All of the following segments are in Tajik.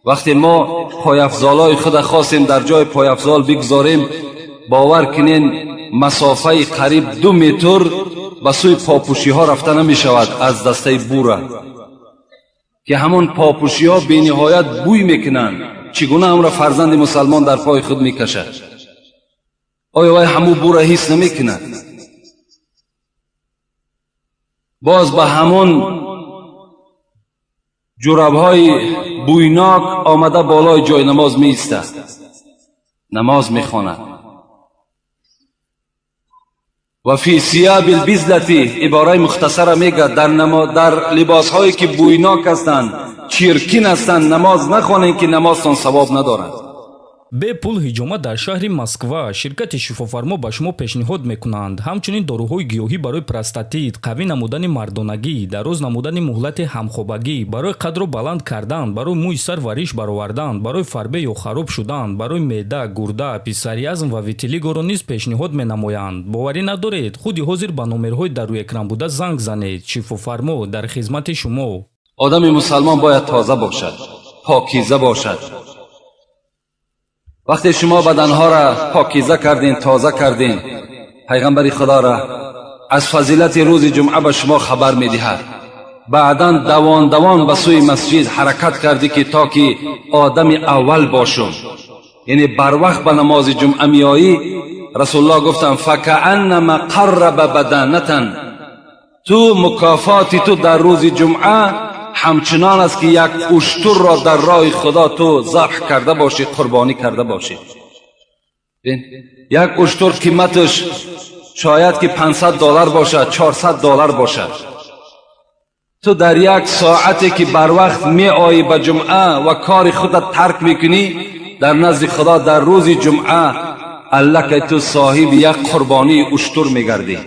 Вақте мо пойафзолҳои худа хостем дар ҷои пойафзол бигзорем, бовар кунен, масофаи қариб 2 метр ба сӯи попӯшиҳо рафта намешавад аз дастаи бура, ки ҳамон попӯшиҳо бениҳоят бӯй мекунанд. Чӣ гуна ҳамро фарзанди мусалмон дар пои худ мекашад? Оё вай ҳамун бура ҳис намекунад? Боз ба ҳамон ҷурабҳои бӯйнок омада болои ҷои намоз меистад, намоз мехонад. Ва фи сияби лбизлати, ибораи мухтасара мегӯяд, дар либосҳое ки бӯйнок ҳастанд, чиркин ҳастанд, намоз нахонем, ки намозтон савоб надорад. Бепул ҳиҷома дар шаҳри Москва. Ширкати «Шифофармо» ба шумо пешниҳод мекунанд ҳамчунин доруҳои гиёҳӣ барои простатит, қавӣ намудани мардонагӣ, дароз намудани муҳлати ҳамхобагӣ, барои қадро баланд кардан, барои мӯи сар ва риш баровардан, барои фарбе ё хароб шудан, барои меъда, гурда, псориаз ва витилигоро низ пешниҳод менамоянд. Боварӣ надоред? Худи ҳозир ба номерҳои дар рӯи экран буда занг занед. «Шифофармо» дар хизмати шумо. Одами мусалмон бояд тоза бошад, покиза бошад. Вақте шумо баданҳоро покиза кардин, тоза кардин, пайғамбари худоро аз фазилати рӯзи ҷумъа ба шумо хабар медиҳад. Баъдан давон давон ба сӯи масҷид ҳаракат кардӣ, ки то ки одами аввал бошум, яъне барвақт ба намози ҷумъа меоӣ. Расулуллоҳ гуфтанд: факааннама қарраба баданатан. Ту мукофоти ту дар рӯзи ҷумъа ҳамчунон аст, ки як уштурро дар роҳи худо ту забҳ карда бошӣ, қурбонӣ карда бошӣ. Як уштур қиматаш шояд ки 500 доллар бошад, 400 доллар бошад. Ту дар як соате ки барвақт меоӣ ба ҷумъа ва кори худат тарк мекунӣ, дар назди худо дар рӯзи ҷумъа аллакай ту соҳиби як қурбонии уштур мегардӣ.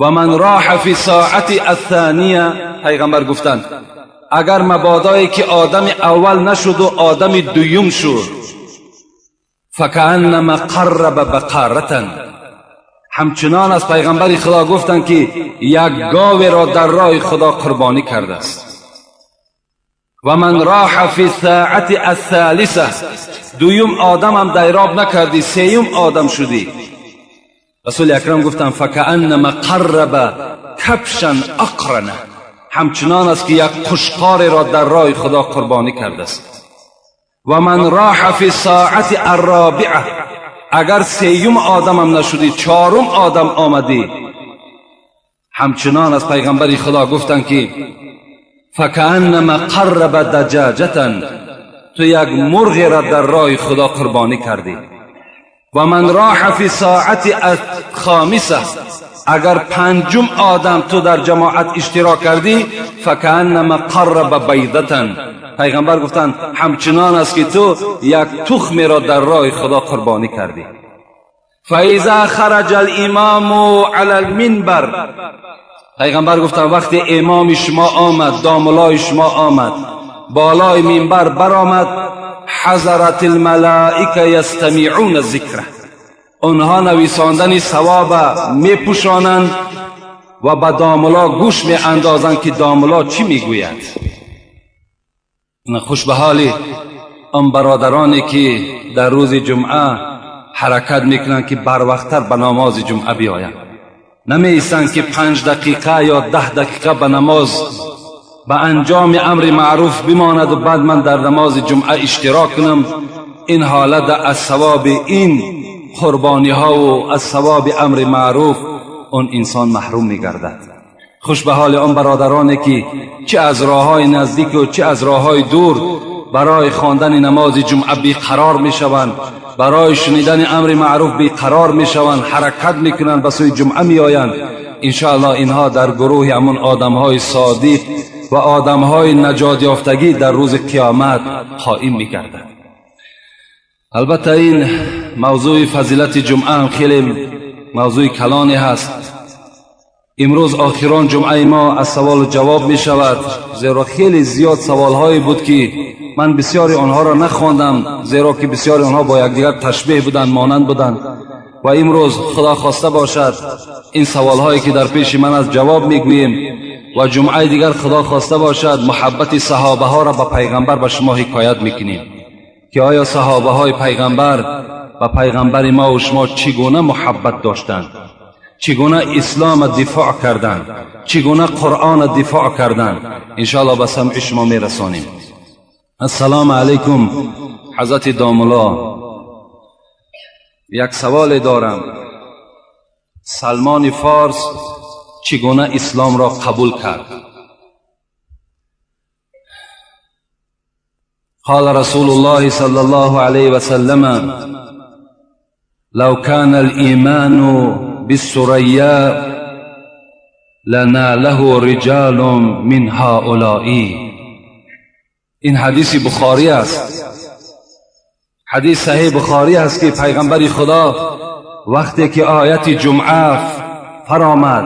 Ва ман роҳа фи соати аthания, пайғамбар гуфтанд, агар мабодое ки одами аввал нашуду одами дуюм шуд, факааннама қарраба бақаратан, ҳамчунон аз пайғамбари худо гуфтанд, ки як говеро дар роҳи худо қурбонӣ кардааст. Ва ман роҳа фи соати аthалиса, дуюм одамам дайроб накардӣ, сеюм одам шудӣ, расули акрам гуфтанд: факааннама қарраба кабшан ақрана, ҳамчунон аст, ки як қушқореро дар роҳи худо қурбонӣ кардааст. Ва ман роҳа фи соати арробиа, агар сеюм одамам нашудӣ, чорум одам омадӣ, ҳамчунон аз пайғамбари худо гуфтанд, ки факааннама қарраба даҷаҷатан, ту як мурғеро дар роҳи худо қурбонӣ кардӣ. Ва ман роҳа фи соати хомиса, агар панҷум одам ту дар ҷамоат иштирок кардӣ, факааннама қарраба байдатан, пайғамбар гуфтанд, ҳамчунон аст, ки ту як тухмеро дар роҳи худо қурбонӣ кардӣ. Фаиза хараҷа алимому ала алминбар, пайғамбар гуфтанд, вақте имоми шумо омад, домулои шумо омад, болои минбар баромад, ҳазарат алмалоика ястамиъуна зикра, онҳо нависондани савоба мепӯшонанд ва ба домуло гӯш меандозанд, ки домуло чӣ мегӯяд. Хуш ба ҳоли он бародароне, ки дар рӯзи ҷумъа ҳаракат мекунанд, ки барвақттар ба намози ҷумъа биёянд, намеистанд, ки 5 дақиқа ё 10 дақиқа ба намоз, ба анҷоми амри маъруф бимонаду баъд ман дар намози ҷумъа иштирок кунам. Ин ҳолат аз савоби ин қурбониҳову аз савоби амри маъруф он инсон маҳрум мегардад. Хуш ба ҳоли он бародароне, ки чӣ аз роҳҳои наздику чӣ аз роҳҳои дур барои хондани намози ҷумъа беқарор мешаванд, барои шунидани амри маъруф беқарор мешаванд, ҳаракат мекунанд, ба сӯи ҷумъа меоянд. Иншоаллоҳ, инҳо дар гурӯҳи ҳамон одамҳои содиқ ва одамҳои наҷотёфтагӣ дар рӯзи қиёмат қоим мегардад. Албатта, ин мавзӯи фазилати ҷумъа ҳам хеле мавзӯи калоне ҳаст. Имрӯз охирон ҷумъаи мо аз саволу ҷавоб мешавад, зеро хеле зиёд саволҳое буд, ки ман бисёри онҳоро нахондам, зеро ки бисёри онҳо бо якдигар ташбеҳ буданд, монанд буданд. Ва имрӯз, худо хоста бошад, ин саволҳое ки дар пеши ман аст, ҷавоб мегӯем. ва ҷумъаи дигар худо хоста бошад муҳаббати саҳобаҳоро ба пайғамбар ба шумо ҳикоят мекунем ки оё саҳобаҳои пайғамбар ба пайғамбари мо ва шумо чӣ гуна муҳаббат доштанд, чӣ гуна ислома дифоъ карданд, чӣ гуна қуръона дифоъ карданд. Иншоалло ба самъи шумо мерасонем. Ассалому алайкум, ҳазрати домулло, як саволе дорам. Салмони Форс чӣ гуна исломро қабул кард? قال رسول الله صلى الله عليه وسلم: لو كان الإيمان بالثريا لناله رجال من هؤلاء. این حدیث بخاری است، حدیث صحیح بخاری است که پیغمبر خدا وقتی که آیت جمعه فرآمد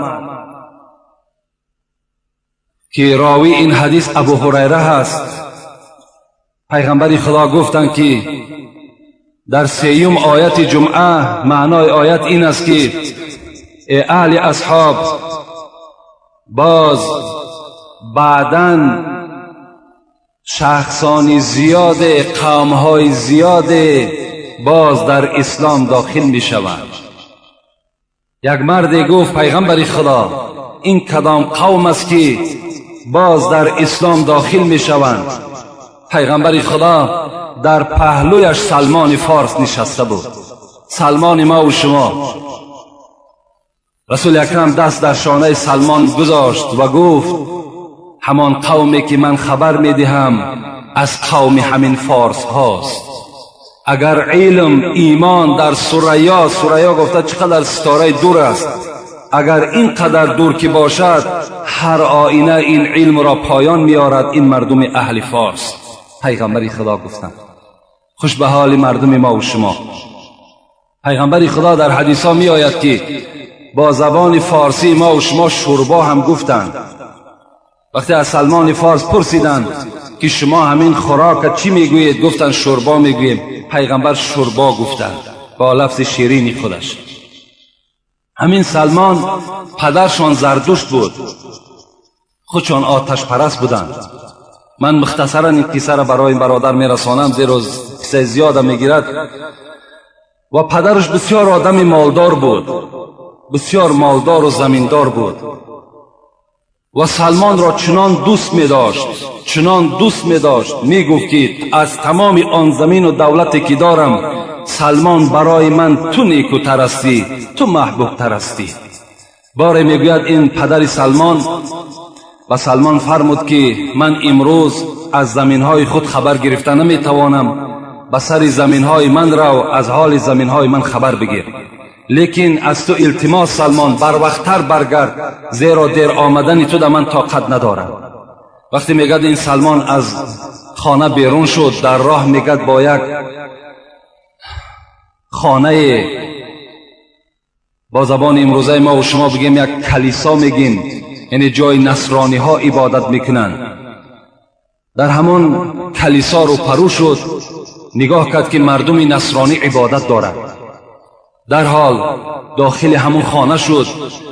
که راوی این حدیث ابو هریره هست، پیغمبر خدا گفتند که در سیوم آیت جمعه معنای آیت این است که ای اهل اصحاب، باز بعداً شخصانی زیاد، قومهای زیاد باز در اسلام داخل می شوند. یک مرد گفت پیغمبر خدا، این کدام قوم است که باز در اسلام داخل می شوند؟ پیغمبر خدا در پهلویش سلمان فارس نشسته بود، سلمان ما و شما. رسول اکرم دست در شانه سلمان گذاشت و گفت همان قومی که من خبر می دهم از قوم همین فارس هاست. اگر علم ایمان در ثریا، ثریا گفته چقدر ستاره دور است، اگر اینقدر دور که باشد هر آینه این علم را پایان میارد این مردم اهل فارس. پیغمبر خدا گفتند خوش به حال مردم ما و شما. پیغمبر خدا در حدیث ها می آید که با زبان فارسی ما و شما شوربا هم گفتند. وقتی از سلمان فارس پرسیدند که شما همین خوراک چی میگویید؟ گفتند شوربا میگوییم. پیغمبر شوربا گفتند با لفظ شیرینی خودش. همین سلمان پدرشان زردشت بود، خودشان آتش پرست بودند. من مختصرا این قصه را برای این برادر میرسانم، زیرا قصه زیاده میگیرد. و پدرش بسیار آدم مالدار بود، بسیار مالدار و زمیندار بود و سلمان را چنان دوست می داشت، چنان دوست می داشت، می گفت که از تمام آن زمین و دولتی که دارم سلمان برای من تو نیکوتر هستی، تو محبوب تر هستی. باره میگوید این پدر سلمان و سلمان فرمود که من امروز از زمینهای خود خبر گرفته نمیتوانم، به سر زمینهای من رو، از حال زمینهای من خبر بگیر، لیکن از تو التماس سلمان بر وقتتر برگرد، زیرا دیر آمدن تو در من طاقت ندارم. وقتی میگد این سلمان از خانه بیرون شد، در راه میگد با یک خانه، با زبان امروزه ما و شما بگیم یک کلیسا میگیم، یعنی جای نصرانی ها عبادت میکنند، در همان کلیسا رو پرو شد، نگاه کرد که مردم نصرانی عبادت دارند. در حال داخل همون خانه شد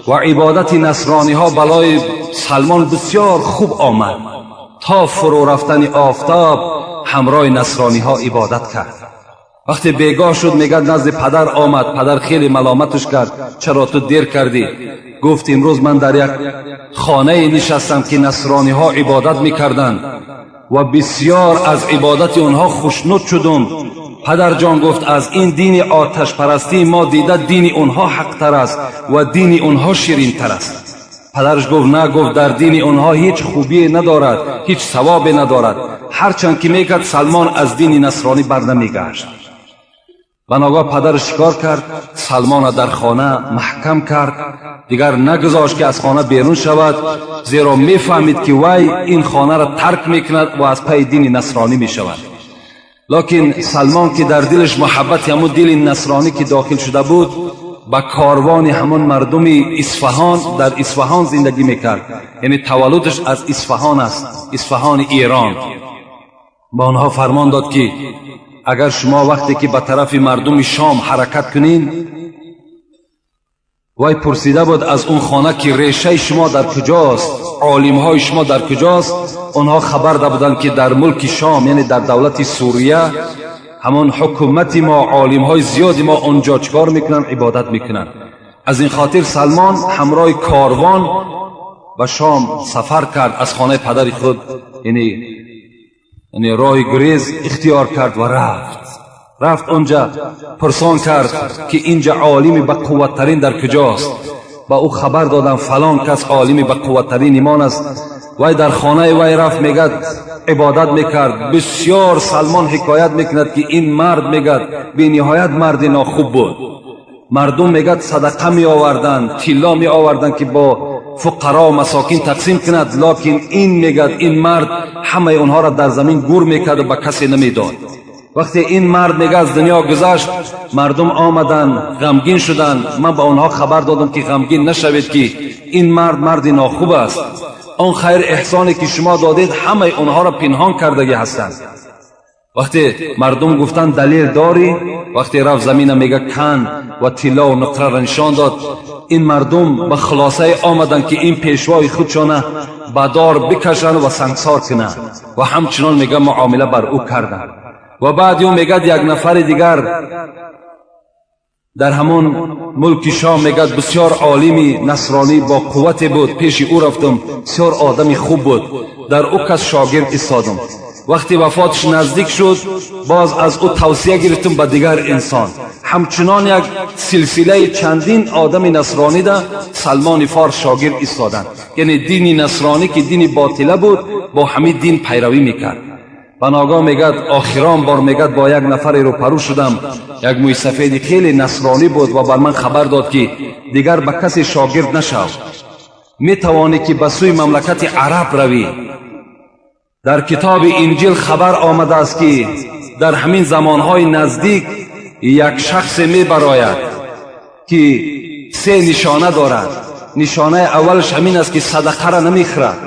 و عبادت نصرانی ها بالای سلمان بسیار خوب آمد. تا فرو رفتن آفتاب همراه نصرانی ها عبادت کرد. وقتی بیگاه شد میگد نزد پدر آمد. پدر خیلی ملامتش کرد، چرا تو دیر کردی؟ گفت امروز من در یک خانه نشستم که نصرانی ها عبادت میکردند و بسیار از عبادت آنها خوشنود شدم. پدر جان گفت از این دین آتش پرستی ما دیده دین اونها حق تر است و دین اونها شیرین تر است. پدرش گفت نه، گفت در دین اونها هیچ خوبی ندارد، هیچ ثوابی ندارد. هرچند که میکرد سلمان از دین نصرانی بر نمیگشت. و ناگاه پدرش چیکار کرد؟ سلمان در خانه محکم کرد، دیگر نگذاشت که از خانه بیرون شود، زیرا میفهمید که وی این خانه را ترک میکند و از پی دین نصرانی میشود. لکن سلمان که در دلش محبت همون دل نصرانی که داخل شده بود، به کاروان همون مردم اصفهان، در اصفهان زندگی میکرد، یعنی تولدش از اصفهان است، اصفهان ایران. با آنها فرمان داد که اگر شما وقتی که به طرف مردم شام حرکت کنین و Вай пурсида буд аз он хона, ки решаи шумо дар куҷост, олимҳои шумо дар куҷост. Онҳо хабар да буданд, ки дар мулки Шом, яъне дар давлати Сурия, ҳамон ҳукумати мо, олимҳои зиёди мо онҷо чӣ кор мекунанд? Ибодат мекунанд. Аз ин хотир Салмон ҳамроҳи корвон ба Шом сафар кард, аз хонаи падари худ, яъне роҳи гурез ихтиёр кард ва рафт онҷа, пурсон кард, ки инҷа олими ба қувваттарин дар куҷост. Ба ӯ хабар додам, фалон кас олими ба қувваттарин имон аст. Вай дар хонаи вай рафт, мегад, ибодат мекард бисёр. Салмон ҳикоят мекунад, ки ин мард, мегад, бениҳоят марди нохуб буд. Мардум, мегад, садақа меоварданд, тилло меоварданд, ки бо фуқаро, масокин тақсим кунад. Локин ин, мегад, ин мард ҳамаи онҳоро дар замин гур мекарду ба касе намедод. Вақте ин мард, мега, аз дунё гузашт, мардум омаданд, ғамгин шуданд. Ман ба онҳо хабар додам, ки ғамгин нашавед, ки ин мард марди нохуб аст. Он хайр эҳсоне, ки шумо додед, ҳамаи онҳоро пинҳон кардагӣ ҳастанд. Вақте мардум гуфтанд: «Далел дорӣ?» Вақте рафт, замина, мега, кан ва тиллову нуқраро нишон дод. Ин мардум ба хулосае омаданд, ки ин пешвои худшона ба дор бикашанд ва сангсор кунанд, ва ҳамчунон, мега, муомила бар ӯ карданд. Ва баъд ӯ, мегад, як нафари дигар дар ҳамон мулки Шом, мегад, бисёр олими насронӣ бо қуввате буд. Пеши ӯ рафтам, бисёр одами хуб буд. Дар ӯ кас шогирд истодам. Вақте вафоташ наздик шуд, боз аз ӯ тавсия гирифтам ба дигар инсон. Ҳамчунон як силсилаи чандин одами насронида Салмони Форс шогирд истоданд. Яъне дини насронӣ, ки дини ботила буд, бо ҳамин дин пайравӣ мекард. Ба ногоҳ, мегад, охирон бор, мегад, бо як нафаре рӯпарӯ шудам. Як мӯйсафеди хеле насронӣ буд ва бар ман хабар дод, ки дигар ба касе шогирд нашав, метавонӣ, ки ба сӯи мамлакати араб равӣ. Дар китоби Инҷил хабар омадааст, ки дар ҳамин замонҳои наздик як шахсе мебарояд, ки се нишона дорад. Нишонаи аввалаш ҳамин аст, ки садақаро намехӯрад,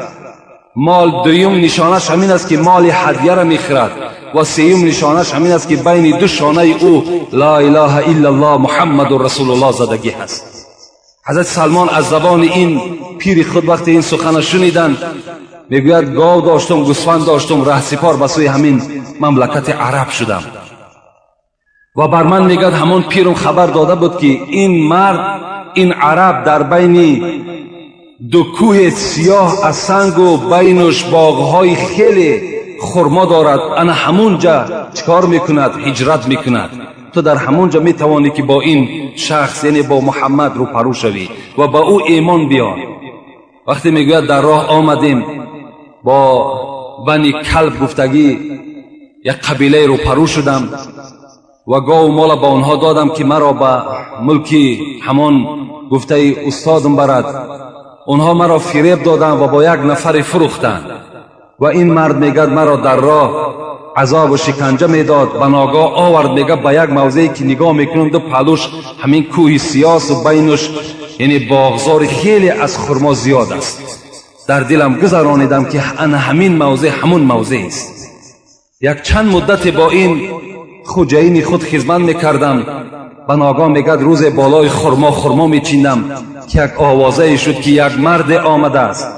мол. Дуюм нишонаш ҳамин аст, ки моли ҳадияро мехӯрад, ва сеюм нишонаш ҳамин аст, ки байни ду шонаи ӯ «Ла илаҳа иллаллоҳ, Муҳаммадун расулуллоҳ» задагӣ ҳаст. Ҳазрати Салмон аз забони ин пири худ вақте ин сухана шуниданд, мегӯяд, гов доштум, гӯсфанд доштум, раҳсипор ба сӯи ҳамин мамлакати араб шудам. Ва бар ман, мегӯяд, ҳамон пирум хабар дода буд, ки ин мард, ин араб, дар байни ду кӯҳи сиёҳ аз сангу байнуш боғҳои хеле хурмо дорад, ана ҳамунҷа чӣ кор мекунад? Ҳиҷрат мекунад. Ту дар ҳамунҷа метавонӣ, ки бо ин шахс, яъне бо Муҳаммад, рӯпарӯ шавӣ ва ба ӯ эмон биёр. Вақте, мегӯяд, дар роҳ омадем, бо Бани Калб гуфтагӣ як қабилае рӯпарӯ шудам ва гову мола ба онҳо додам, ки маро ба мулки ҳамон гуфтаи устодам барад. Онҳо маро фиреб доданд ва бо як нафаре фурӯхтанд. Ва ин мард, мегӯяд, маро дар роҳ азобу шиканҷа медод. Ба ногоҳ овард, мегӯяд, ба як мавзее, ки нигоҳ мекунам, ду паҳлӯш ҳамин кӯҳи сиёсу байнуш, яъне боғзори хеле аз хурмо зиёд аст. Дар дилам гузаронидам, ки ана ҳамин мавзеъ ҳамун мавзеъ аст. Як чанд муддате бо ин хуҷаини худ хизмат мекардам. Ба ногоҳ, мегӯяд, рӯзе болои хурмо хурмо мечиндам, ки як овозае шуд, ки як марде омадааст,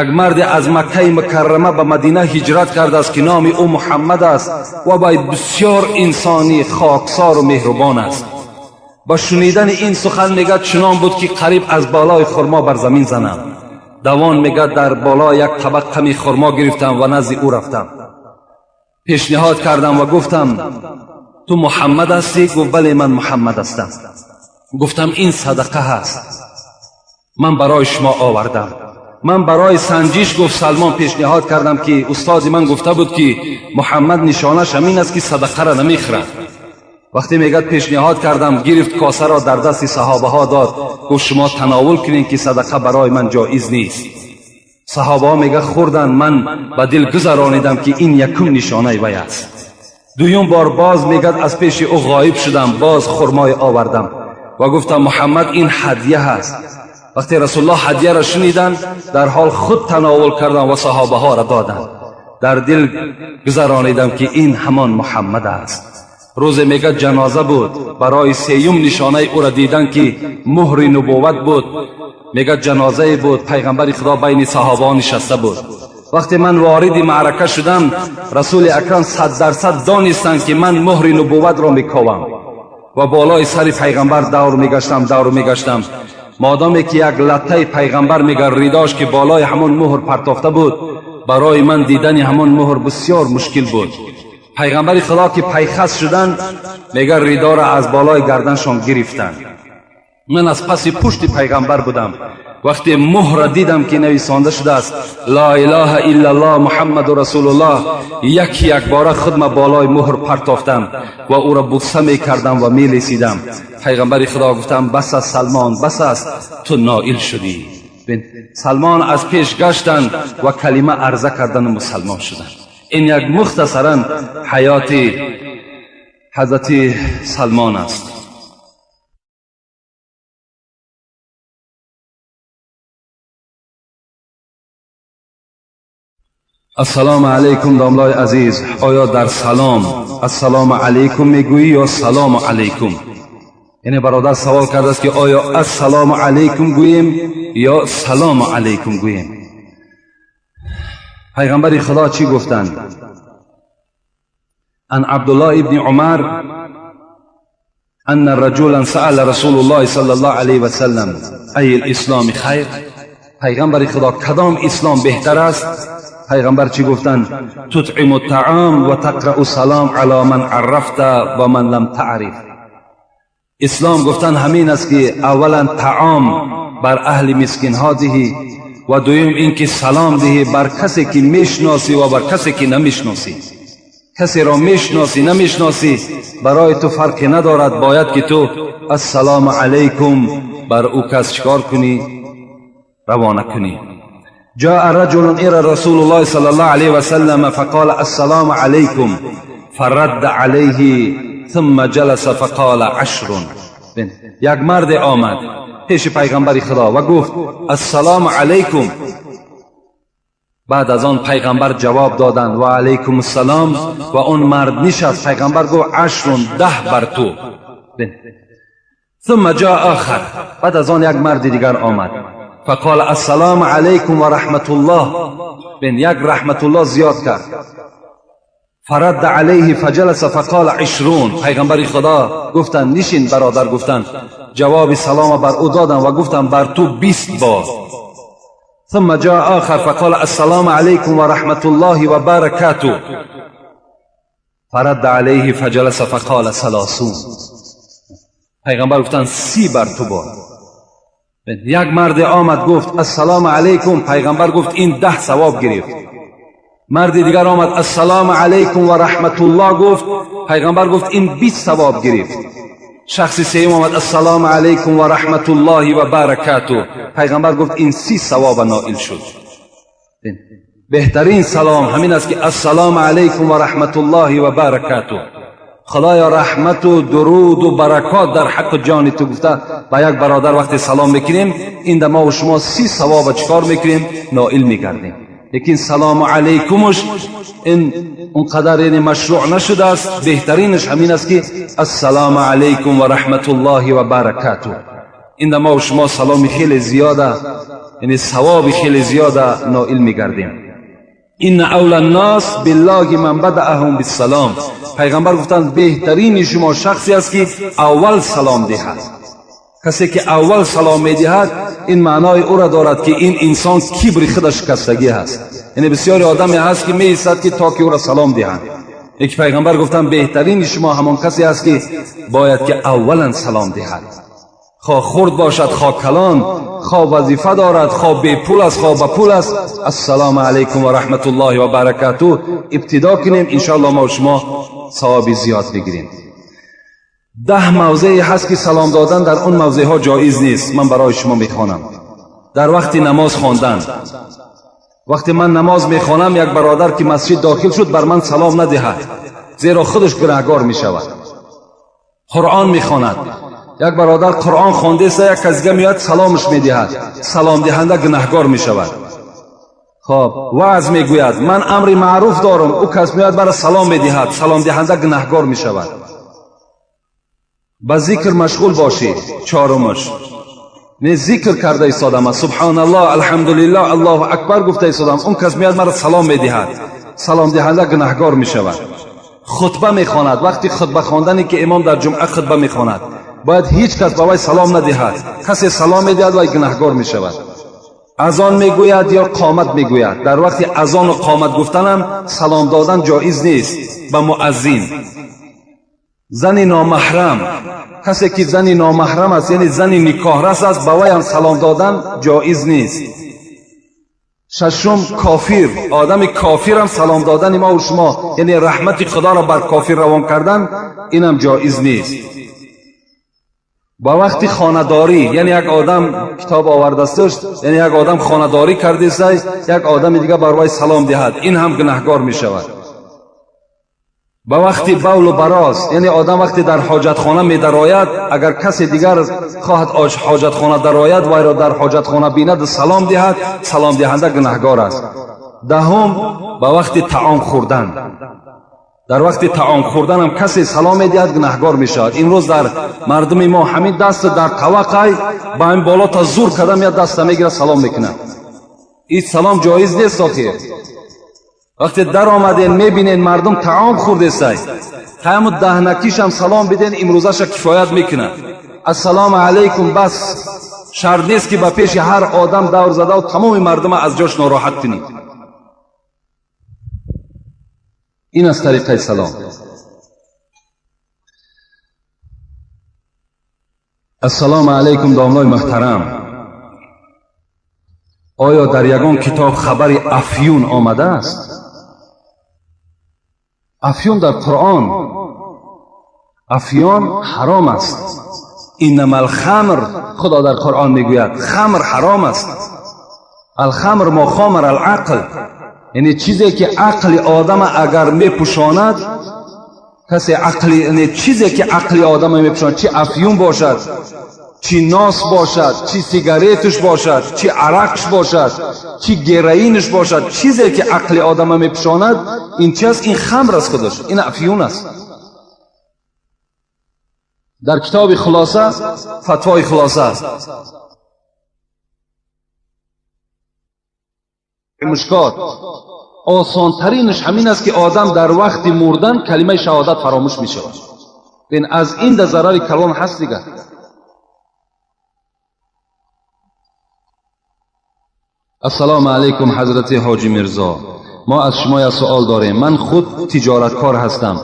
як марде аз Маккаи Мукаррама ба Мадина ҳиҷрат кардааст, ки номи ӯ Муҳаммад аст ва вай бисёр инсони хоксору меҳрубон аст. Ба шунидани ин сухан, мегӯяд, чунон буд, ки қариб аз болои хурмо бар замин занам. Давон, мегӯяд, дар боло як табақ қами хурмо гирифтам ва назди ӯ рафтам, пешниҳод кардам ва гуфтам: «Ту Муҳаммад ҳастӣ?» Гуфт: «Бале, ман Муҳаммад ҳастам». Гуфтам: «Ин садақа ҳаст, ман барои шумо овардам. Ман барои санҷиш», гуфт Салмон, «пешниҳод кардам, ки устоди ман гуфта буд, ки Муҳаммад нишонаш ҳамин аст, ки садақаро намехӯрад». Вақте, мегӯяд, пешниҳод кардам, гирифт косаро, дар дасти саҳобаҳо дод, гуфт: «Шумо тановул кунед, ки садақа барои ман ҷоиз нест». Саҳобаҳо, мега, хӯрданд. Ман ба дил гузаронидам, ки ин якум нишонаи вай аст. Дуюм бор боз, мегӯяд, аз пеши ӯ ғоиб шудам, боз хурмое овардам ва гуфтам: «Муҳаммад, ин ҳадя ҳаст». Вақте Расулуллоҳ ҳадияро шуниданд, дар ҳол худ тановул карданд ва саҳобаҳоро доданд. Дар дил гузаронидам, ки ин ҳамон Муҳаммад аст. Рӯзе мегӯяд ҷаноза буд, барои сеюм нишонаи ӯро дидан ки муҳри нубувват буд. Мегӯяд ҷанозае буд, пайғамбари Худо байни саҳобаҳо нишаста буд. Вақте ман вориди маърака шудам, Расули Акрам 100% донистанд ки ман муҳри нубувватро мековам ва болои сари пайғамбар давр мегаштам, давр мегаштам. Модоме ки як латтаи пайғамбар мегар ридош ки болои ҳамон муҳр партофта буд, барои ман дидани ҳамон муҳр бисёр мушкил буд. Пайғамбари Худо ки пайхас шуданд, мегар ридоро аз болои гарданшон гирифтанд. Ман аз паси пушти пайғамбар будам. Вақте муҳра дидам ки нависонда шудааст Ла илаҳа иллаллоҳ Муҳаммаду Расулуллоҳ, яки якбора худма болои муҳр партофтам ва ӯро буса мекардам ва мелесидам. Пайғамбари Худо гуфтам: бас аст, Салмон, бас аст, ту ноил шудӣ. Салмон аз пеш гаштанд ва калима арза кардану мусалмон шуданд. Ин як мухтасаран ҳаёти ҳазрати Салмон аст. Ассалому алайкум, домлои азиз. Оё дар салом ассалому алайкум мегӯӣ ё салому алайкум? Яъне бародар савол кардааст ки оё ассалому алайкум гӯем ё салому алайкум гӯем? Пайғамбари Худо чӣ гуфтанд? Ан Абдуллоҳ ибни Умар анна раҷулан саала Расулуллоҳи саллаллоҳу алайҳи васаллам ай лисломи хайр. Пайғамбари Худо, кадом ислом беҳтар аст? Пайғамбар чӣ гуфтанд? Тутъиму таом ва тақрау салом ало ман аррафта ва ман лам таъриф. Ислом гуфтанд ҳамин аст ки аввалан таом бар аҳли мискинҳо диҳӣ ва дуюм ин ки салом диҳӣ бар касе ки мешиносӣ ва бар касе ки намешиносӣ. Касеро мешиносӣ, намешиносӣ, барои ту фарқе надорад, бояд ки ту ассалому алайкум бар ӯ кас чикор кунӣ? Равона кунӣ. جاء رجل إلى رسول الله صلى الله عليه وسلم فقال السلام عليكم فرد عليه ثم جلس فقال عشر. یک مرد آمد پیش پیغمبر خدا و گفت السلام علیکم. بعد از آن پیغمبر جواب دادند و علیکم السلام و اون مرد نشست. پیغمبر گفت عشر، 10 بر تو. ثم جاء آخر. بعد از آن یک مرد دیگر آمد فقال السلام علیکم و رحمت الله. بین یک رحمت الله زیاد کرد. فرد علیه فجلس فقال 20. پیغمبر خدا گفتند نشین برادر، گفتند جواب سلام بر او دادم و گفتم بر تو 20 بار. ثم جاء آخر فقال السلام علیکم و رحمت الله و برکاته فرد علیه فجلس فقال 30. پیغمبر گفتند 30 بر تو باد. یک مرد آمد گفت السلام علیکم. پیغمبر گفت این 10 ثواب گرفت. مرد دیگر آمد السلام علیکم و رحمت الله گفت. پیغمبر گفت این 20 ثواب گرفت. شخص سوم آمد السلام علیکم و رحمت الله و برکاته. پیغمبر گفت این 30 ثواب نائل شد. بهترین سلام همین است که السلام علیکم و رحمت الله و برکاته. خدایا رحمت و درود و برکات در حق جان تو گفته با یک برادر وقتی سلام میکنیم، این ما و شما 30 ثواب چکار میکنیم؟ نائل میگردیم. لیکن سلام علیکمش این اونقدر یعنی مشروع نشده است. بهترینش همین است که السلام علیکم و رحمت الله و برکاته. این ما و شما سلام خیلی زیاده، یعنی ثواب خیلی زیاده نائل میگردیم. این اول الناس بالله من بدأهم بالسلام. پیغمبر گفتند بهترین شما شخصی است که اول سلام دهد. کسی که اول سلام میدهد این معنای او را دارد که این انسان کبر خودش شکستگی هست. یعنی بسیاری آدمی هست که میایستد که تا که او را سلام دهند. یک پیغمبر گفتند بهترین شما همان کسی است که باید که اولا سلام دهد. خواه خرد باشد، خواه کلان، خواه وظیفه دارد، خواه بی پول است، خواه با پول است، السلام علیکم و رحمت الله و برکاته ابتدا کنیم، انشاءالله ما و شما ثواب زیاد بگیریم. 10 موضعی هست که سلام دادن در اون موضع ها جایز نیست. من برای شما میخوانم. در وقت نماز خواندن، وقتی من نماز میخوانم یک برادر که مسجد داخل شد بر من سلام ندهد، زیرا خودش گناهگار میشود. قرآن میخواند، یک برادر قرآن خوانده است، یک کس دیگه میاد سلامش میدهد، سلام دهنده گناهگار میشود. خب وعظ میگوید، من امر معروف دارم، او کس میاد برای سلام میدهد، سلام دهنده گناهگار میشود. Ба зикр машғул бошӣ. Чорумаш, не зикр карда истодам, субҳаналлоҳ, алҳамдулиллоҳ, аллоҳу акбар гуфта истодам, он кас меяд, маро салом медиҳад, саломдиҳанда гунаҳгор мешавад. Хутба мехонад, вақти хутба хондане ки имом дар ҷумъа хутба мехонад, бояд ҳеҷ кас ба вай салом надиҳад. Касе салом медиҳад, вай гунаҳгор мешавад. Азон мегӯяд ё қомат мегӯяд, дар вақти азону қомат гуфтанам салом додан ҷоиз нест ба муаззин. Зани номаҳрам, касе ки зани номаҳрам аст, яъне зани никоҳрас аст, ба вайам салом додан ҷоиз нест. Шашум, кофир, одами кофирам салом додани мо ва шумо, яъне раҳмати худоро бар кофир равон кардан, инам ҷоиз нест. Ба вақти хонадорӣ, яъне як одам китоб овардасташ, яъне як одам хонадорӣ кардесай, як одами дига бар вай салом диҳад, ин ҳам гунаҳгор мешавад. Ба вақти бавлу бароз, яъне одам вақте дар ҳоҷатхона медарояд, агар касе дигар хоҳад ҳоҷатхона дарояд, вайро дар ҳоҷатхона бинаду салом диҳад, саломдиҳанда гунаҳгор аст. Даҳум, ба вақти таом хӯрдан, дар вақти таом хӯрданам касе салом медиҳад, гунаҳгор мешавад. Имрӯз дар мардуми мо ҳамин даст дар тавақай ба ҳамин боло та зур карда меяд, даста мегирад, салом мекунад. Ин салом ҷоиз нест. Охир вақте даромаден, мебинен мардум таом хӯрдесай, ҳаму даҳнакишам салом биден, имрӯзаша кифоят мекунад. Ассалому алайкум, бас, шарт нест ки ба пеши ҳар одам давр задаву тамоми мардума аз ҷош нороҳат кунӣ. Ин аст тариқаи салом. Ассалому алайкум, домлои муҳтарам. Оё дар ягон китоб хабари афюн омадааст? Афюн дар Қуръон, афюн ҳаром аст. Иннама алхамр, Худо дар Қуръон мегӯяд, хамр ҳаром аст. Алхамр мо хомар алақл, яъне чизе ки ақли одама агар мепӯшонад, касе ақли, яъне чизе ки ақли одама мепӯшонад, чи афюн бошад, чи нос бошад, чи сигаретуш бошад, чи арақш бошад, чи героинш бошад, чизе ки ақли одама мепӯшонад, ин чи аст? Ин хамр аст худаш, ин афюн аст. Дар китоби Хулоса, фатвои Хулоса аст, Мушкот, осонтаринаш ҳамин аст ки одам дар вақти мурдан калимаи шаҳодат фаромӯш мешавад. Бин, аз ин да зарари калон ҳаст дигар. Ассалому алайкум, ҳазрати ҳоҷи Мирзо. Мо аз шумо як суол дорем. Ман худ тиҷораткор ҳастам.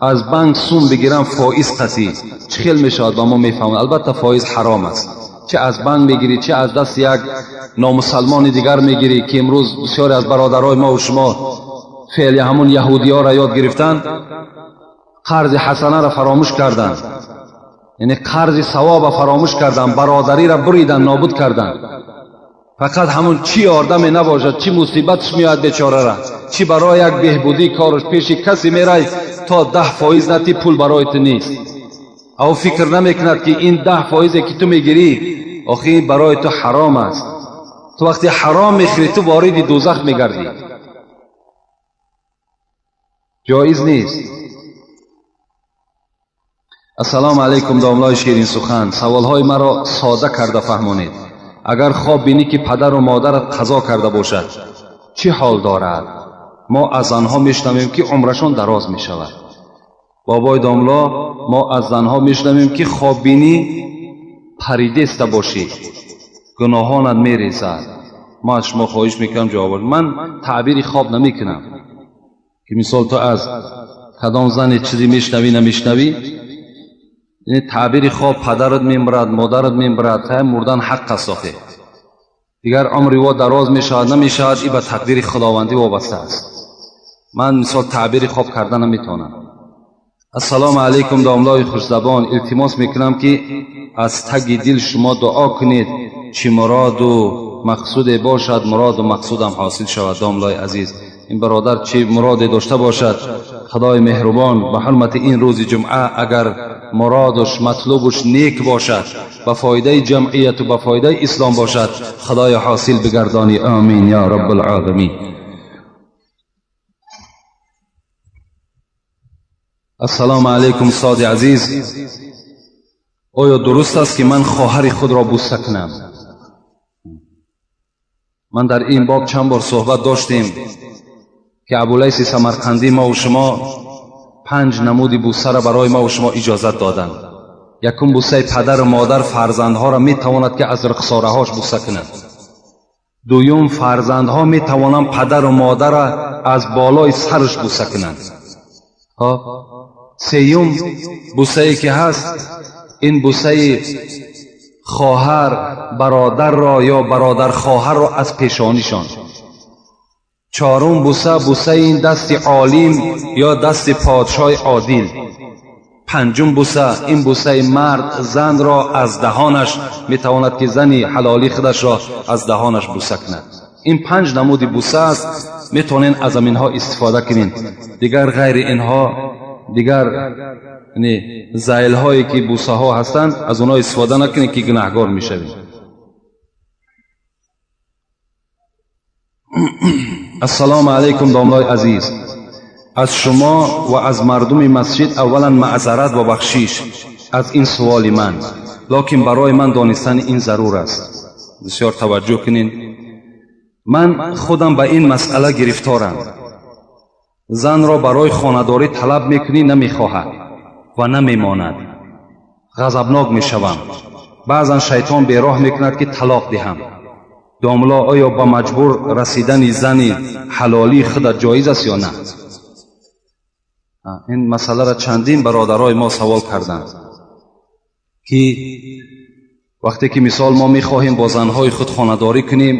Аз банк сум бигирам фоиз қатъӣ чӣ хел мешавад, ба мо мефаҳмад? Албатта, фоиз ҳаром аст. Чӣ аз банк мегирӣ, чӣ аз дасти як номусалмони дигар мегирӣ, ки имрӯз бисёре аз бародарои мо ва шумо феъли ҳамун яҳудиёро ёд гирифтанд, қарзи ҳасанаро фаромӯш карданд, яъне қарзи савоба фаромӯш карданд, бародариро буриданд, нобуд карданд. Фақат ҳамун чӣ ёрдаме набошад, чӣ мусибатш меояд бечорара, чӣ барои як беҳбудии кораш пеши касе мерай, то 10% натӣ, пул барои ту нест. Ав фикр намекунад, ки ин 10 фоизе ки ту мегирӣ, охи ин барои ту ҳаром аст. Ту вақте ҳаром мехӯрӣ, ту вориди дӯзах мегардӣ. Ҷоиз нест. Ассалому алайкум, домлои ширинсухан. Саволҳои маро сода карда фаҳмонед. Агар хоб бинӣ, ки падару модарат қазо карда бошад, чӣ ҳол дорад? Мо аз занҳо мешунавем, ки умрашон дароз мешавад. Бобои домло, мо аз занҳо мешунавем, ки хоб бинӣ паридеста бошӣ, гуноҳонат мерезад. Мо аз шумо хоҳиш мекунам, ҷавоб. Ман таъбири хоб намекунам, ки мисол ту аз кадом зане чизе мешунавӣ, намешунавӣ. Яъне таъбири хоб, падарат мемирад, модарат мемирад, мурдан ҳақ аст. Охе дигар умри во дароз мешавад, намешавад, и ба тақдири худовандӣ вобаста аст. Ман мисол таъбири хоб карда наметавонам. Ассалому алайкум, домлои хушзабон. Илтимос мекунам, ки аз таги дил шумо дуо кунед, чӣ муроду мақсуде бошад, муроду мақсудам ҳосил шавад. Домлои азиз, ин бародар чӣ муроде дошта бошад, худои меҳрубон ба ҳурмати ин рӯзи ҷумъа, агар муродуш матлубуш нек бошад, ба фоидаи ҷамъияту ба фоидаи ислом бошад, худоё, ҳосил бигардонӣ. Омин ё раббулоламин. Ассалому алайкум, устоди азиз. Оё дуруст аст, ки ман хоҳари худро бӯса кунам? Ман дар ин боб чанд бор суҳбат доштем, ки Абулайси Самарқандӣ мову шумо панҷ намуди бӯсаро барои мову шумо иҷозат доданд. Якум, бӯсаи падару модар фарзандҳоро метавонад, ки аз рухсораҳош бӯса кунад. Дуюм, фарзандҳо метавонанд падару модарро аз болои сараш бӯса кунанд. Хоб, сеюм бӯсае ки ҳаст, ин бӯсаи хоҳар бародарро ё бародар хоҳарро аз пешонишон. Чорум бӯса, бӯсаи ин дасти олим ё дасти подшоҳи одил. Панҷум бӯса, ин бӯсаи мард занро аз даҳонаш метавонад, ки зани ҳалолии худашро аз даҳонаш бӯса кунад. Ин панҷ намуди бӯса аст, метавонед аз аминҳо истифода кунед. Дигар ғайри инҳо, дигар зайлҳое ки бӯсаҳо ҳастанд, аз онҳо истифода накунед, ки гунаҳгор мешавед. Ассалому алайкум, домлои азиз. Аз шумо ва аз мардуми масҷид аввалан маъзарат ва бахшиш аз ин суоли ман, локин барои ман донистани ин зарур аст. Бисёр таваҷҷӯҳ кунед. Ман худам ба ин масъала гирифторам. Занро барои хонадорӣ талаб мекунӣ, намехоҳад ва намемонад. Ғазабнок мешавам. Баъзан шайтон бероҳ мекунад, ки талоқ диҳам. Домло, оё ба маҷбур расидани зани ҳалолии худат ҷоиз аст ё на? Ин масъаларо чандин бародарои мо савол карданд, ки вақте ки мисол мо мехоҳем бо занҳои худ хонадорӣ кунем,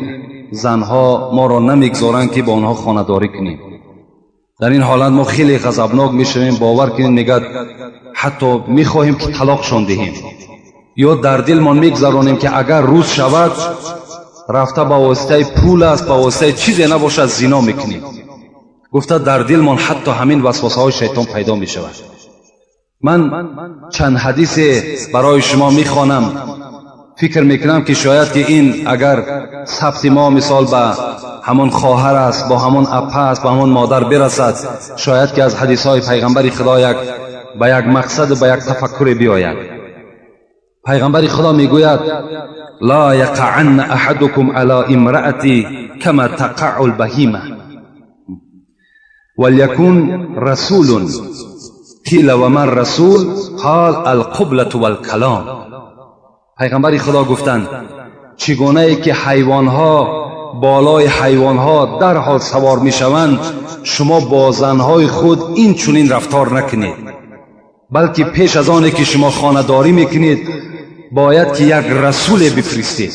занҳо моро намегзоранд, ки бо онҳо хонадорӣ кунем. Дар ин ҳолат мо хеле ғазабнок мешавем, бовар кунед, мегӯяд, ҳатто мехоҳем, ки талоқшон диҳем, ё дар дилмон мегзаронем, ки агар рӯз шавад, рафта ба воситаи пул аст, ба воситаи чизе набошад, зино мекунем гуфта, дар дилмон ҳатто ҳамин васвасаҳои шайтон пайдо мешавад. Ман чанд ҳадисе барои шумо мехонам. Фикр мекунам, ки шояд ки ин агар сабти мо мисол ба ҳамон хоҳар аст, бо ҳамон апа аст, ба ҳамон модар бирасад, шояд ки аз ҳадисҳои пайғамбари Худо як ба як мақсаду ба як тафаккуре биёяд. Пайғамбари Худо мегӯяд: ла яқаанна аҳадукум ала имраати кама тақаъу лбаҳима валякун расулун. Қила ва ман расул? Қол алқублату валкалом. Пайғамбари Худо гуфтанд: чӣ гунае ки ҳайвонҳо болои ҳайвонҳо дарҳол савор мешаванд, шумо бо занҳои худ ин чунин рафтор накунед, балки пеш аз оне ки шумо хонадорӣ мекунед, бояд ки як расуле бифиристед.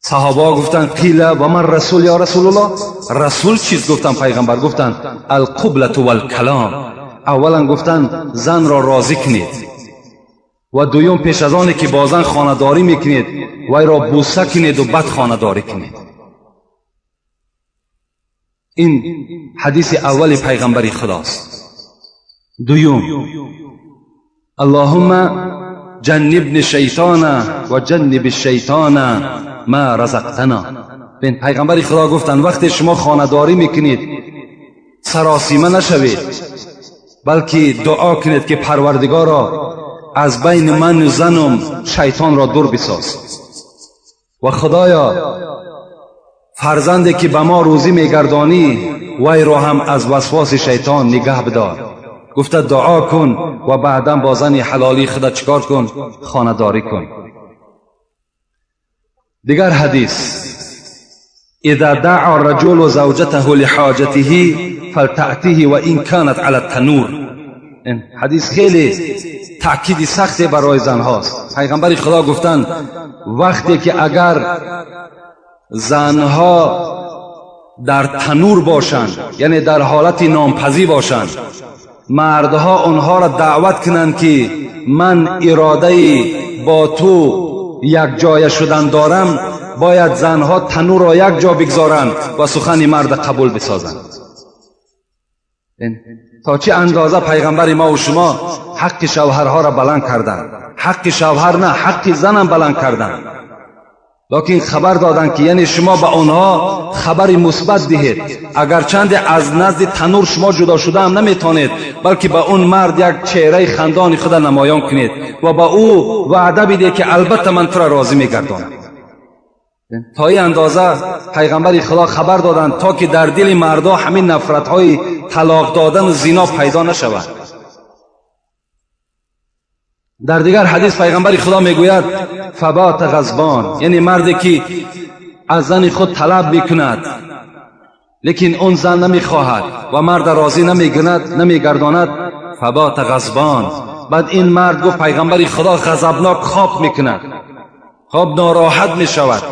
Саҳобаҳо гуфтанд: қила ва ман расул ё Расулуллоҳ? Расул чиз? Гуфтанд, пайғамбар гуфтанд: алқублату валкалом. Аввалан, гуфтанд, занро розӣ кунед ва дуюм, пеш аз оне ки бо зан хонадорӣ мекунед, вайро бӯса кунеду баъд хонадорӣ кунед. Ин ҳадиси аввали пайғамбари Худост. Дуюм: аллоҳумма ҷаннибни шайтона ва ҷанниби шайтона ма разақтана. Бин, пайғамбари Худо гуфтанд: вақте шумо хонадорӣ мекунед, саросима нашавед, балки дуо кунед, ки Парвардигоро, аз байни ману занум шайтонро дур бисоз ва Худоё, фарзанде ки ба мо рӯзӣ мегардонӣ, вайро ҳам аз васвоси шайтон нигаҳ бидор гуфта дуо кун ва баъдан бо зани ҳалолии худат чӣ кор кун? Хонадорӣ кун. Дигар ҳадис: إذا دعا الرجل زوجته لحاجته فلتأته وإن كانت على التنور. این حدیث خیلی تأکیدی سختی برای زنهاست. پیغمبر خدا گفتند وقتی که اگر زنها در تنور باشند، یعنی در حالت نانپزی باشند، مردها آنها را دعوت کنند که من اراده با تو یک جای شدن دارم، باید زنها تنور را یک جا بگذارند و سخن مرد قبول بسازند. تا چه اندازه پیغمبر ما و شما حق شوهرها را بلند کردند. حق شوهر نه، حق زنم بلند کردند. Лекин хабар доданд, ки яъне шумо ба онҳо хабари мусбат диҳед, агарчанде аз назди танур шумо ҷудо шуда ҳам наметавонед, балки ба он мард як чеҳраи хандони худа намоён кунед ва ба ӯ ваъда бидиҳед, ки албатта ман тура розӣ мегардонам. То ин андоза пайғамбари Худо хабар доданд, то ки дар дили мардо ҳамин нафратҳои талоқ додану зино пайдо нашавад. Дар дигар ҳадис пайғамбари Худо мегӯяд: фабата ғазбон, яъне марде ки аз зани худ талаб мекунад, лекин он зан намехоҳад ва марда розӣ намегардонад. Фабата ғазбон. Баъд ин мард, гуфт пайғамбари Худо, ғазабнок хоб мекунад, хоб нороҳат мешавад.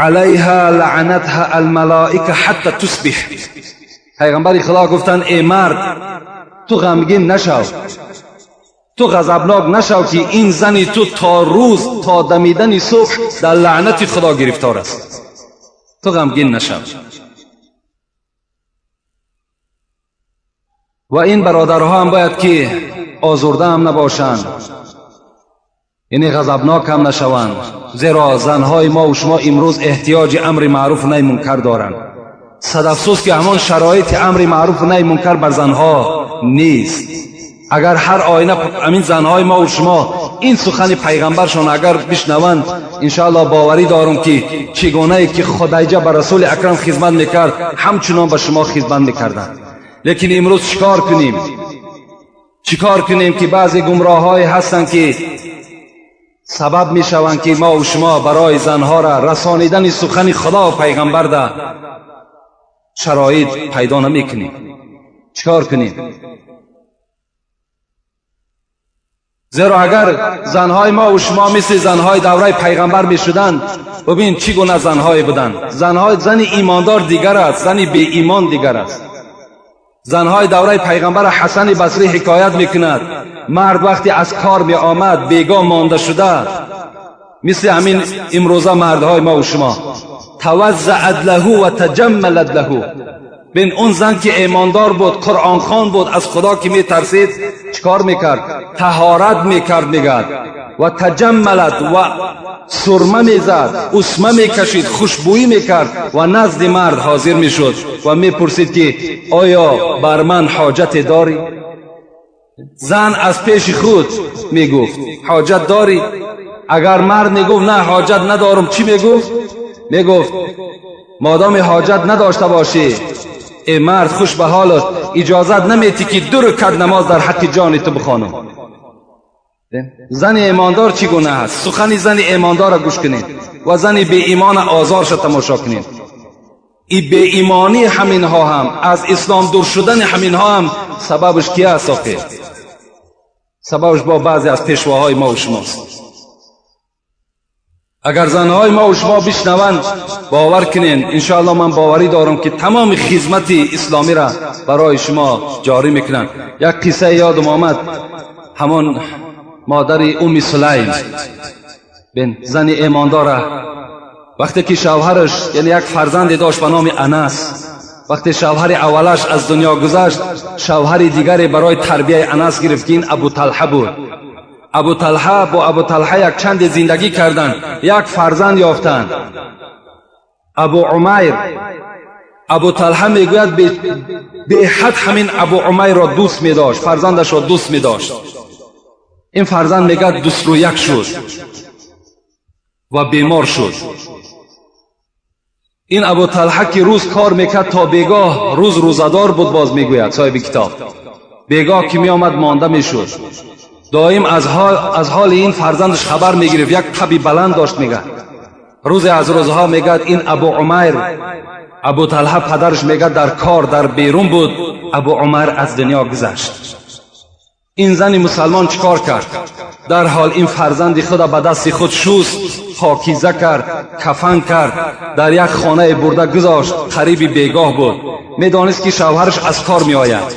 Алайҳа лаънатҳа алмалоика ҳатта тусбиҳ. Пайғамбари Худо гуфтанд: э мард, ту ғамгин нашав, ту ғазабнок нашав, ки ин зани ту то рӯз, то дамидани субҳ дар лаънати Худо гирифтор аст. Ту ғамгин нашав. Ва ин бародарҳо ҳам бояд ки озурда ҳам набошанд, яъне ғазабнок ҳам нашаванд, зеро занҳои мо ва шумо имрӯз эҳтиёҷи амри маъруф наҳи мункар доранд. Сад афсӯс, ки ҳамон шароити амри маъруфу наҳи мункар бар занҳо нест. Агар ҳар оина ҳамин занҳои мо ва шумо ин сухани пайғамбаршон агар бишнаванд, иншоаллоҳ боварӣ дорам, ки чӣ гунае ки Худайҷа ба Расули Акрам хизмат мекард, ҳамчунон ба шумо хизмат мекарданд. Лекин имрӯз чӣ кор кунем? Чӣ кор кунем, ки баъзе гумроҳҳое ҳастанд, ки сабаб мешаванд, ки мо ва шумо барои занҳоро расонидани сухани Худо ва пайғамбар да шароит пайдо намекунем? Чӣ кор кунем? Зеро агар занҳои мо ва шумо мисли занҳои давраи пайғамбар мешуданд, бибин чӣ гуна занҳое буданд. Занҳои зани имондор дигар аст, зани беимон дигар аст. Занҳои давраи пайғамбар Ҳасани Басрӣ ҳикоят мекунад: мард вақте аз кор меомад, бегоҳ монда шуда, мисли ҳамин имрӯза мардҳои мо ва шумо, таваззаат лаҳу ва таҷаммалат лаҳу. Бин, он зан ки имондор буд, қуръонхон буд, аз Худо ки метарсид, чӣ кор мекард? Таҳорат мекард, мегӯяд, ва таҷаммалат, ва сурма мезад, усма мекашид, хушбӯӣ мекард ва назди мард ҳозир мешуд ва мепурсид, ки оё бар ман ҳоҷате дорӣ? Зан аз пеши худ мегуфт: ҳоҷат дорӣ? Агар мард мегуфт: на, ҳоҷат надорам, чӣ мегуфт? Мегуфт: модоми ҳоҷат надошта бошӣ, э мард, хуш ба ҳолат, иҷозат наметӣ, ки ду ракат намоз дар ҳаққи ҷони ту бихонам. Зани имондор чӣ гуна аст? Сухани зани имондорро гӯш кунед ва зани беимона озорша тамошо кунед. И беимонии ҳаминҳо ҳам, аз ислом дур шудани ҳаминҳо ҳам сабабаш ки аст охир? Сабабаш бо баъзе аз пешвоҳои мо ва шумост. Агар занҳои мо ва шумо бишнаванд, бовар кунед, иншоаллоҳ ман боварӣ дорам, ки тамоми хизмати исломиро барои шумо ҷорӣ мекунанд. Як қиссае ёдам омад. Ҳамон модари Уми Сулайм, бин, зани имондора, вақте ки шавҳараш, яъне як фарзанде дошт ба номи Анас, вақте шавҳари аввалаш аз дунё гузашт, шавҳари дигаре барои тарбияи Анас гирифт, ки ин Абуталҳа буд. Абуталҳа, бо Абуталҳа як чанде зиндагӣ карданд, як фарзанд ёфтанд, Абу Умайр. Абуталҳа мегӯяд, беҳад ҳамин Абу Умайрро дӯст медошт, фарзандашро дӯст медошт. Ин фарзанд, мегӯяд, дӯстрӯяк шуд ва бемор шуд. Ин Абуталҳа, ки рӯз кор мекард то бегоҳ, рӯз рӯзадор буд, боз мегӯяд соҳиби китоб, бегоҳ ки меомад, монда мешуд. Доим аз ҳоли ин фарзандаш хабар мегирифт. Як таби баланд дошт, мегӯяд. Рӯзе аз рӯзҳо, мегӯяд, ин Абу Умайр, Абуталҳа падараш, мегӯяд, дар кор дар берун буд, Абу Умайр аз дунё гузашт. Ин зани мусалмон чӣ кор кард? Дарҳол ин фарзанди худа ба дасти худ шуст, покиза кард, кафан кард, дар як хонае бурда гузошт. Қариби бегоҳ буд, медонист, ки шавҳараш аз кор меояд.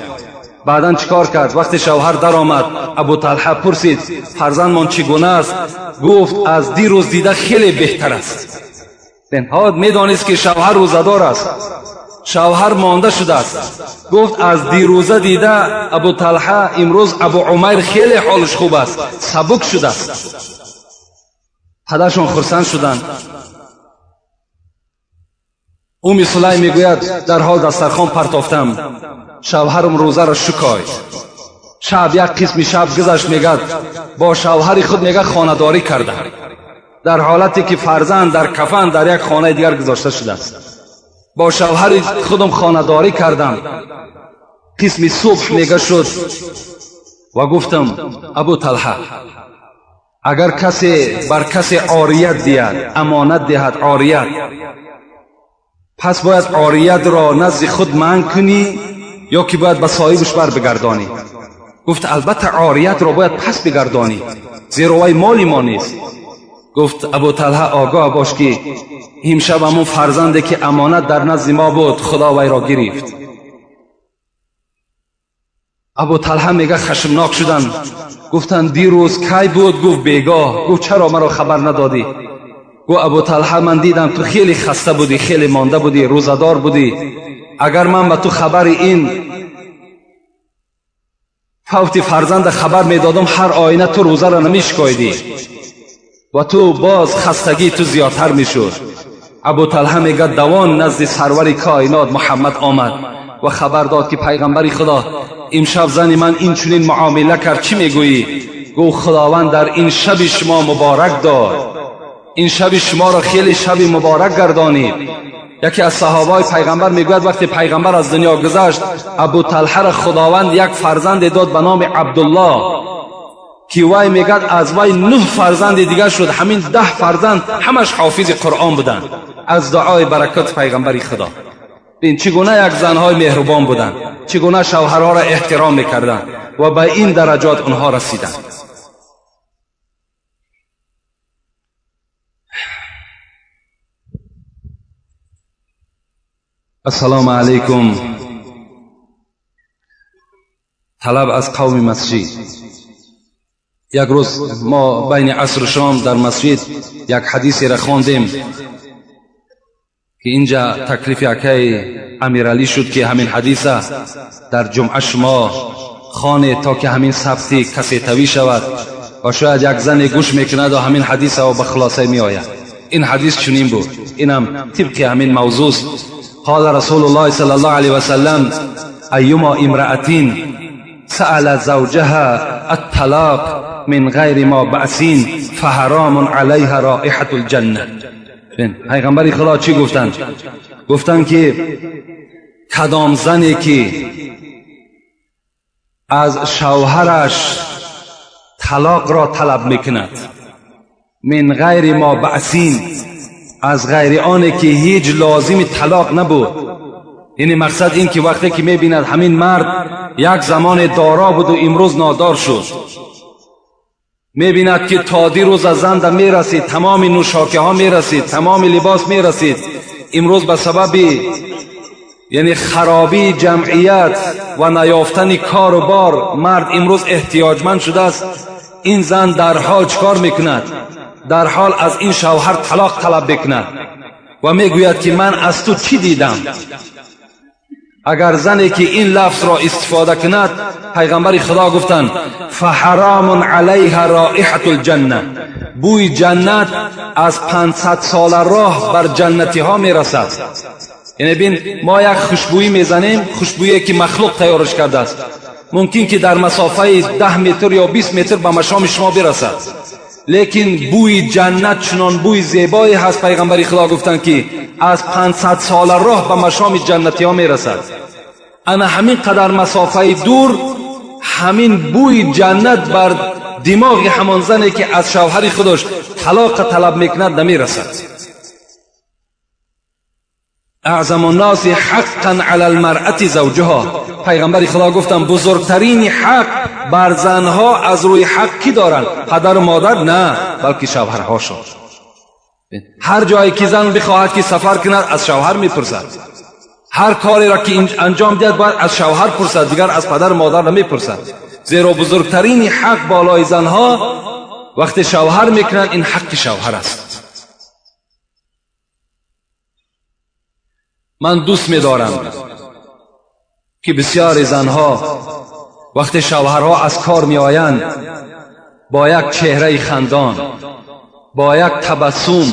Баъдан чӣ кор кард? Вақте шавҳар даромад, Абуталҳа пурсид: фарзандмон чӣ гуна аст? Гуфт: аз дирӯз дида хеле беҳтар аст. Медонист, ки шавҳар рӯзадор аст, шавҳар монда шудааст. Гуфт: аз дирӯза дида, Абуталҳа, имрӯз Абу Умайр хеле ҳолаш хуб аст, сабук шудааст. Падаршон хурсанд шуданд. Уми Сулайм мегӯяд, дар ҳол дастархон партофтам, шавҳарам рӯзаро шукой. Шаб як қисми шаб гузашт, мегӯяд, бо шавҳари худ, мегӯяд, хонадорӣ кардам, дар ҳолате ки фарзанд дар кафан дар як хонаи дигар гузошта шудааст. Бо шавҳари худам хонадорӣ кардам. Қисми субҳ мега шуд ва гуфтам: Абу Талҳа, агар касе бар касе орият диҳад, амонат диҳад, орият, пас бояд ориятро назди худ манъ кунӣ ё ки бояд ба соҳибаш бар бигардонӣ? Гуфт: албатта, ориятро бояд пас бигардонӣ, зеро вай моли мо нест. Гуфт Абу Талҳа: огоҳ бош, ки имшаб ҳамун фарзанде ки амонат дар назди мо буд, Худо вайро гирифт. Абу Талҳа мега, хашмнок шуданд, гуфтанд: дирӯз кай буд? Гуфт: бегоҳ. Гуфт: чаро маро хабар надодӣ? Гуфт Абу Талҳа: ман дидам, ту хеле хаста будӣ, хеле монда будӣ, рӯзадор будӣ. Агар ман ба ту хабари ин фавти фарзанда хабар медодам, ҳар оина ту рӯзаро намешикоидӣ ва ту боз хастагии ту зиёдтар мешуд. Абу Талҳа мегӯяд, давон назди сарвари коинот Муҳаммад омад ва хабар дод, ки пайғамбари Худо, имшаб зани ман ин чунин муомила кард, чӣ мегӯӣ? Гуфт: Худованд дар ин шаби шумо муборак дод, ин шаби шуморо хеле шаби муборак гардонид. Яке аз саҳобаҳои пайғамбар мегӯяд, вақте пайғамбар аз дунё гузашт, Абу Талҳаро Худованд як фарзанде дод ба номи Абдуллоҳ, ки вай мегӯяд, аз вай нӯҳ фарзанди дигар шуд. Ҳамин 10 фарзанд ҳамаш ҳофизи Қуръон буданд аз дуои баракоти пайғамбари Худо. Бин, чӣ гуна як занҳои меҳрубон буданд, чӣ гуна шавҳарҳоро эҳтиром мекарданд ва ба ин дараҷот онҳо расиданд. Ассалому алайкум. Талаб аз қавми масҷид. Як рӯз мо байни асру шом дар масҷид як ҳадисеро хондем, ки инҷа таклифи акаи Амиралӣ шуд, ки ҳамин ҳадиса дар ҷумъа шумо хонед, то ки ҳамин сабти касетавӣ шавад ва шояд як зане гӯш мекунаду ҳамин ҳадиса ба хулоса меояд. Ин ҳадис чунин буд, инам тибқи ҳамин мавзӯст: قال رسول الله صلى الله عليه وسلم: أيما امرأة سأل زوجها الطلاق من غير ما بأس فحرام عليها رائحة الجنة. پیغمبر خدا چی گفتند؟ گفتند که کدام زنی که از شوهرش طلاق را طلب میکند، من غیر ما بأس، از غیر آنه که هیچ لازم طلاق نبود. یعنی مقصد این که وقتی که میبیند همین مرد یک زمان دارا بود و امروز نادار شد، میبیند که تا دیروز از زن میرسید، تمام نوشاکه ها میرسید، تمام لباس میرسید، امروز به سبب یعنی خرابی جمعیت و نیافتن کار و بار مرد امروز احتیاجمند شده است. این زن در حال چکار میکند؟ در حال از این شوهر طلاق طلب بکند و میگوید که من از تو چی دیدم؟ اگر زنی که این لفظ را استفاده کند، پیغمبر خدا گفتند: فحرام علیها رائحة الجنة. بوی جنت از 500 سال راه بر جنتی ها میرسد. یعنی بین، ما یک خوشبویی میزنیم، خوشبویی که مخلوق تیارش کرده است، ممکن که در مسافه 10 متر یا 20 متر به مشام شما برسد، لیکن بوی جنت چنان بوی زیبایی هست، پیغمبر خدا گفتند که از 500 سال راه به مشام جنتی ها میرسد. انا همین قدر مسافه دور همین بوی جنت بر دماغ همان زنی که از شوهر خودش طلاق طلب میکند نمیرسد. اعظم الناس حقا علی المرأة زوجها. پیغمبر خدا گفتن بزرگترین حق بر زنها از روی حق کی دارند؟ پدر و مادر نه، بلکه شوهرهاشان. هر جایی که زن بخواهد که سفر کند، از شوهر میپرسد. هر کاری را که انجام دهد، باید از شوهر پرسد، دیگر از پدر و مادر نمیپرسد، زیرا بزرگترین حق بالای زنها وقتی شوهر میکنند، این حق شوهر است. من دوست میدارم که بسیاری زنها وقتی شوهرها از کار میآیند، با یک چهره خندان Бо як табассум,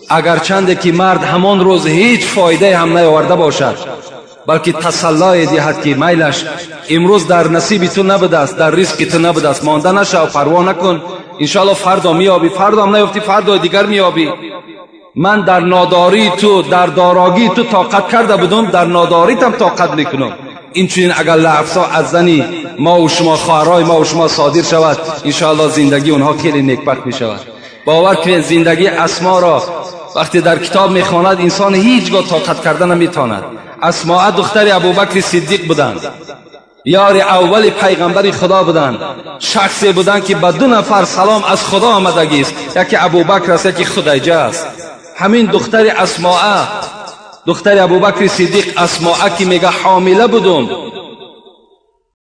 агарчанде ки мард ҳамон рӯз ҳеҷ фоидае ҳам наёварда бошад, балки тасаллое диҳад, ки майлаш, имрӯз дар насиби ту набудааст, дар ризқи ту набудааст, монда нашав, парво накун, иншоалло фардо меёбӣ, фардо ҳам наёфтӣ, фардои дигар меёбӣ. Ман дар нодории ту, дар дорогии ту тоқат карда будум, дар нодоритам тоқат мекунам. Инчунин агар лафзҳо аз зани мову шумо, хоҳарҳои мову шумо содир шавад, иншоалло зиндагии онҳо хеле некбахт мешавад. Бовар кунед, зиндагии Асморо вақте дар китоб мехонад, инсон ҳеҷ гоҳ тоқат карда наметавонад. Асмоа духтари Абубакри Сиддиқ буданд, ёри аввали пайғамбари Худо буданд, шахсе буданд, ки ба ду нафар салом аз Худо омадагист: яке Абубакр аст, яке Худайҷа аст. Ҳамин духтари Асмоа, духтари Абубакри Сиддиқ Асмоа, ки мега, ҳомила будум.